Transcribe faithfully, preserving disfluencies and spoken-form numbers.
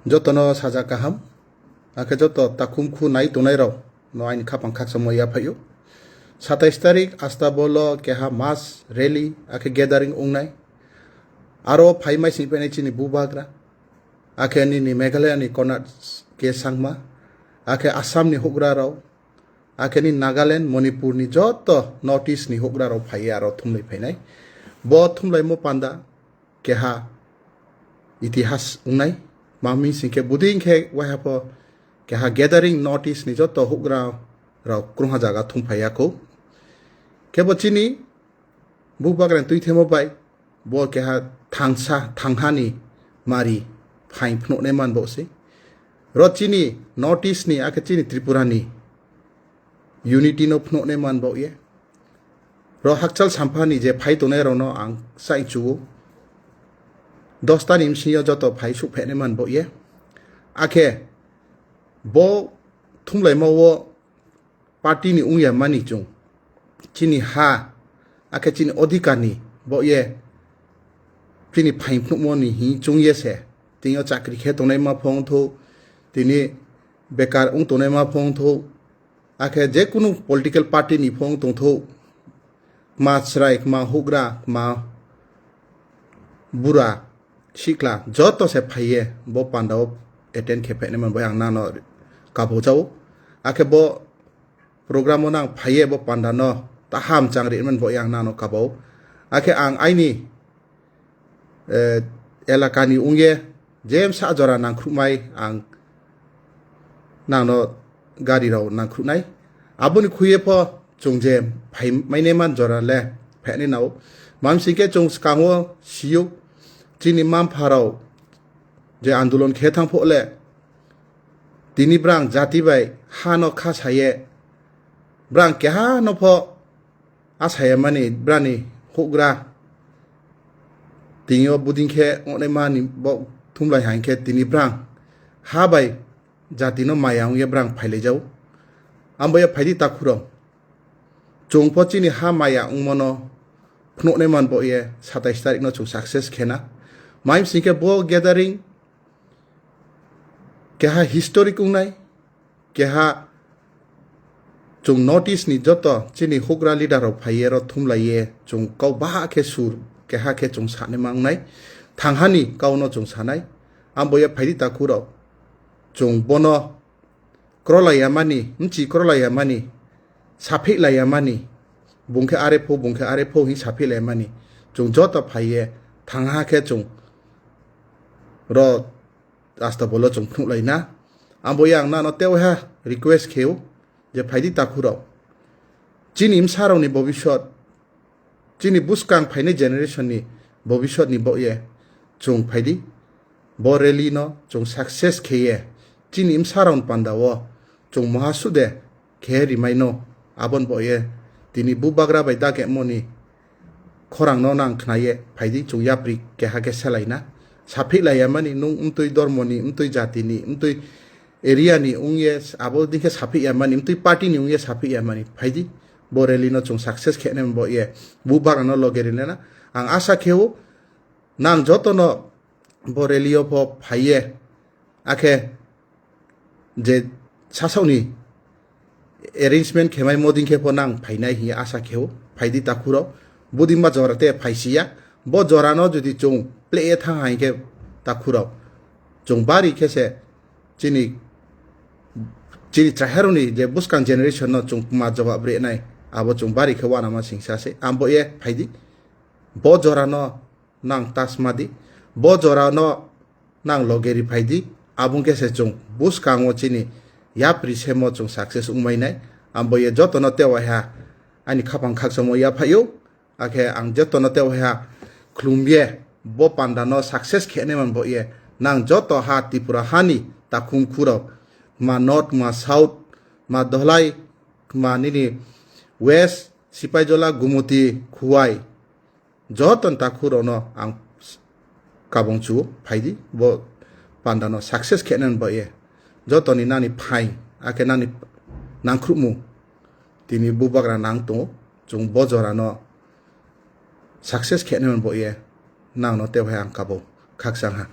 Joto no saja kaham, akhe joto takhum khu nai tongnai rao no aini khaphang khakchangmo yaphaih ou. Satais tarik Astabol wo keha mass rally akhe gathering ong nai. Aro phai mai sing phainai chini bubagra, akhe nini Meghalaya ni Conrad K Sangma, akhe Assam ni houhgra rao, akhe ni Nagaland, Manipur ni joto North East ni houhgra rao phai ye aro thumlai phai nai. Bo thumlaimo panda keha itihas ong nai. Tma hing sing khe, bodei khe waiha pho keha gathering North East ni joto houhgra rao krungha zaga thumphai ya khou. Khebo chini bubagra ni tuithemo bai bo keha thangsa, thangha ni mari phaing phnuh nai man baoh sei. Ro chini North East ni, akhe chini Tripura ni unity no phnuh nai man baoh ye, ro hakchal sampha ni je phai tongnai rao no ang saing chu ou, dosta ni bsing yo joto phai souhpheh nai man baoh ye. Akhe bo thumlaimo wo party ni ong ya mani chung, chini ha, akhe chini odhikar ni baoh ye, chini phaing phnuhmo ni hing choung ye se, tini yo chakri khe tongnaima pho ong thou, tini bekar ong tongnaima pho ong thou, akhe je kunu political party ni pho ong tong thou, kma chrai, kma houhgra, kma bura, sihkhla, joto se phai ye bo panda wo attend khe pheh nai man baoh ye ang nang no kabo ja ou. Akhe bo program wo nang phai ye bo panda no taham chang ri man baoh ye ang nang no kabo ou. Akhe ang aini elaka ni ong ye je bsa jora nangkhruhmai ang nang no gari rao nangkhruh nai. Abo ni khui ye pho chung je phai mai nai man jora le pheh nai nang ou. Tma hing sing khe chung skang wo si ou, chini mma-mpha rao je andolon khe thanng phuh le, tini brang jati bai ha no khasa ye, brang keha no pho asa ya mani, brang ni houhgra tini yo bodei khe ongnaima ni bo thumlai haing khe tini brang ha bai jati no maya ong ye brang phailai ja ou. Abo ye phai di takhu rao, chung pho chini ha maya ongmo no phnuh nai man baoh ye satais tarik no chung success khe na. Tma hing sing khe bo gathering keha historic ong nai, keha chung North East ni joto chini houhgra leader rao phai ye ro thumlai ye chung kau baha khe sur keha khe chung sanaima ong nai, thangha ni kau no chung sa nai. Abo ye phai di takhu rao, chung bo no krolai ya mani, bchi krolai ya mani, saphihlai ya mani, bung khe are pho, bung khe are pho hing saphihlai ya mani, chung joto phai ye thangha khe chung ro Astabol wo chung phnuhlai na. Abo ye ang nang no tei waiha request khe ou je phai di takhu rao, chini bsa rao ni bobisot, chini buskang phainai generation ni bobisot ni baoh ye chung phai di. Bo rally no chung success khe ye chini bsa rao ni panda wo chung muha suh de khe rimai no, abo ni baoh ye tini bubagra bai dagemo ni khorang no nang khna ye phai di, chung yapri keha khe selai na. Saphihlai ya mani, nung mtui dormo ni, mtui jati ni, mtui area ni ong ye abo dei khe saphih ya mani, mtui party ni ong ye saphih ya mani, phai di. Bo rally no chung success khe nai man baoh ye bubagra no loge ri nai na. Ang asa khe ou, nang joto no bo rally yo pho phai ye, akhe je sasaoh ni arrangement khe maimo dei khe pho nang phai nai hing ye asa khe ou. Phai di takhu rao, bodei ma jora te phai si ya. Bo jora no judi chung pleh ye thanng ha hing khe takhu rao, chung bari khe se chini, chini chraiha rao ni je buskang generation no chung kma jobab ri nai, abo chung bari khe uanama singsa sei. Abo ye phai di, bo jora no nang tasma di, bo jora no nang loge ri phai di, abo ong khe se chung buskang wo chini yapri semo chung success ongmai nai. Abo ye joto no tei waiha aini khaphang khakchangmo yaphaih ou, akhe ang joto no tei waiha khlum ye bo panda no success khe nai man baoh ye, nang joto ha Tripura ha ni takhum khu rao, kma North, kma South, kma Dholai, kma nini West, Sipaijola, Gumoti, Khowai, joto ni takhu rao no ang kabung chu ou, phai di, bo panda no success khe nai man baoh ye. Joto ni nani phaing, akhe nani nangkhruhmung, tini bubagra nang tong ou, chung bo jora no success khe nai man baoh ye, nang no tei waiha ang kabung khakchang ha.